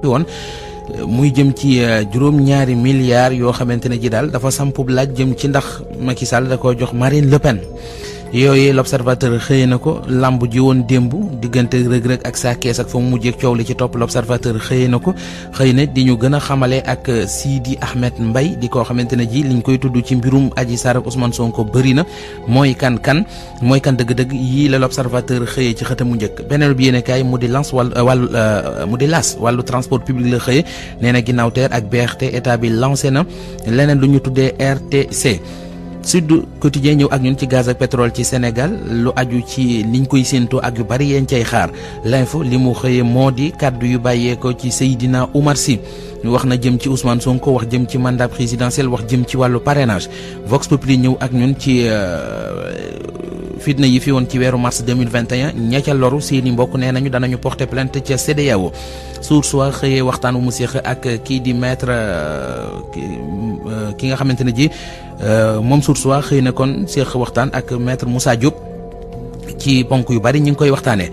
woon muy jëm ci juróom-ñaari milliards yoo xamante ne ji daal dafa sampub laaj jëm ci ndax Macky Sall da koo jox Marine Le Pen. yooyu l'observateur xëy na ko lamb ji woon démb diggante rëg-rëg ak saa kees ak fa mu mujjeeg coow li ci topp l'observateur xëy na ko xëy na di ñu gën a xamale ak Sidi Ahmed Mbaye di koo xamante ne ji liñ koy tudd ci mbirum Adji Sarr ak Ousmane Sonko bëri na mooy kan dëgg-dëgg yii la l'observateur xëyee ci xëtamu njëkk beneen bi yéene kaay mu di wàllu transport public la xëyee nee na ginnaaw TER ak BRT état bi lancé na leneen lu ñu tuddee RTC. Sud Quotidien ñëw ak ñun ci gaz ak pétrole ci Sénégal lu aju ci liñ koy séentoo ak yu bari yéen cay xaar l'info li mu xëyee moo di kàddu yu bàyyeeko ci Seydina Oumar Sy wax na jëm ci Ousmane Sonko wax jëm ci mandat présidentiel wax jëm ci wàllu parrainage Vox Populi ñëw ak ñun ci fitna yi fi woon ci weeru mars 2021 ña ca loru seeni mbokk nee nañu danañu porter plainte ca CEDEAO Source A xëyee waxtaan wu mu séq ak kii di maître ki nga xamante ne ji moom Source A xëy na kon séq waxtaan ak maître Moussa Diop ci ponk yu bari ñu ngi koy waxtaanee.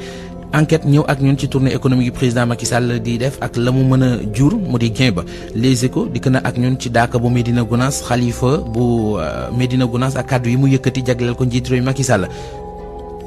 Enquête ñëw ak ñun ci tournée économique yu président Macky Sall di def ak la mu mën a jur mu di gain ba Les Échos dikk na ak ñun ci daaka bu Médina Gounass xalifa bu Médina Gounass ak kàddu yi mu yëkkati jagleel ko njiit réew mi Macky Sall.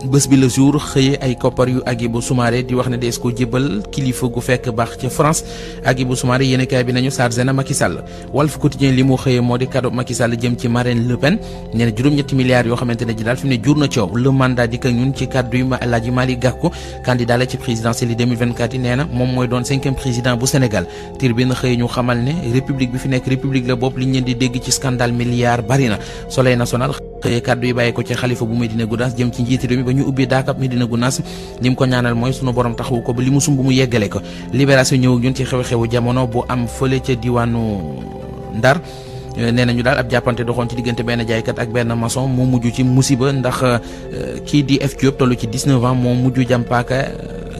bés bi le jour xëyee ay koppar yu Hadjibou Soumaré di wax ne dees ko jébbal kilifa gu fekk baax ca France Hadjibou Soumaré yéenekaay bi nañu chargé na Macky Sall Walf Quotidien li mu xëyee moo di cadeau Macky Sall jëm ci Marine Le Pen nee na juróom-ñetti milliards yoo xamante ne ji daal fi mu ne jur na coow le mandat di ko ñun ci kaddu yu El Hadji Malick Gakou candidat la ci présidentielle yi 2024 yi nee na moom mooy doon 5e président bu Sénégal Tribune xëy ñu xamal ne république bi fi nekk république la bopp liñ leen di dégg ci scandale milliards bari na Soleil national xëyee kaddu yi bàyyi ko ci xalifa bu Médina Gounass jëm ci njiiti réew mi ba ñu ubbi daakab Médina Gounass li mu ko ñaanal mooy sunu borom taxawu ko ba li mu sumb mu yeggale ko Libération ñëw ak ñun ci xew-xewu jamono bu am fële ca diwaanu Ndar nee nañu daal ab jàppante doxoon ci diggante benn jaaykat ak benn maçon moo mujj ci musiba ndax kii di F Diop tollu ci 19 ans moo mujj jàmpaaka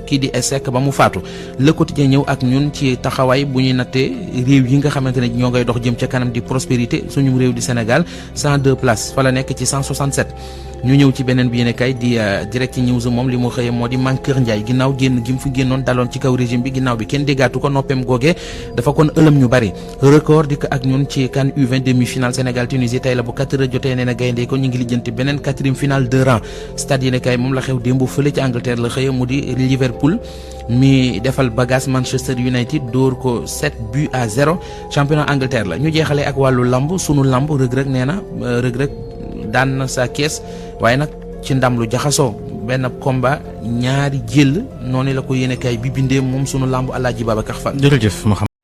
kii di Esek ba mu faatu Le Quotidien ñëw ak ñun ci taxawaay bu ñuy nattee réew yi nga xamante ne ñoo ngay dox jëm ca kanam di prospérité suñu réew di Sénégal 102 places fa la nekk ci 167 ñu ñëw ci beneen bi yéene kay di Direct News moom li mu xëyee moo di Mankeur Ndiaye ginnaaw génn gi mu fi génnoon daloon ci kaw régime bi ginnaaw bi kenn déggaatu ko noppeem googee dafa kon ëlëm ñu bari record di ko ak ñun ci CAN U20 demi-finale Sénégal Tunisie tey la bu 4 heures jotee nee na gaynde ko ñu ngi lijjanti beneen 4e finale de rang stade yéene kay moom la xew démb fële ci Angleterre la xëyee mu di Liverpool mi defal bagage Manchester United dóor ko 7-0 championnat Angleterre la ñu jeexalee ak wàllu lamb sunu lamb rëg-rëg nee na rëg-rëg daan na sa kees waaye nag ci ndam lu jaxasoo benn combat ñaari jël noonu la ko yéene kay bi bindee moom sunu lamb Alaaji Babacar Fall. jërëjëf.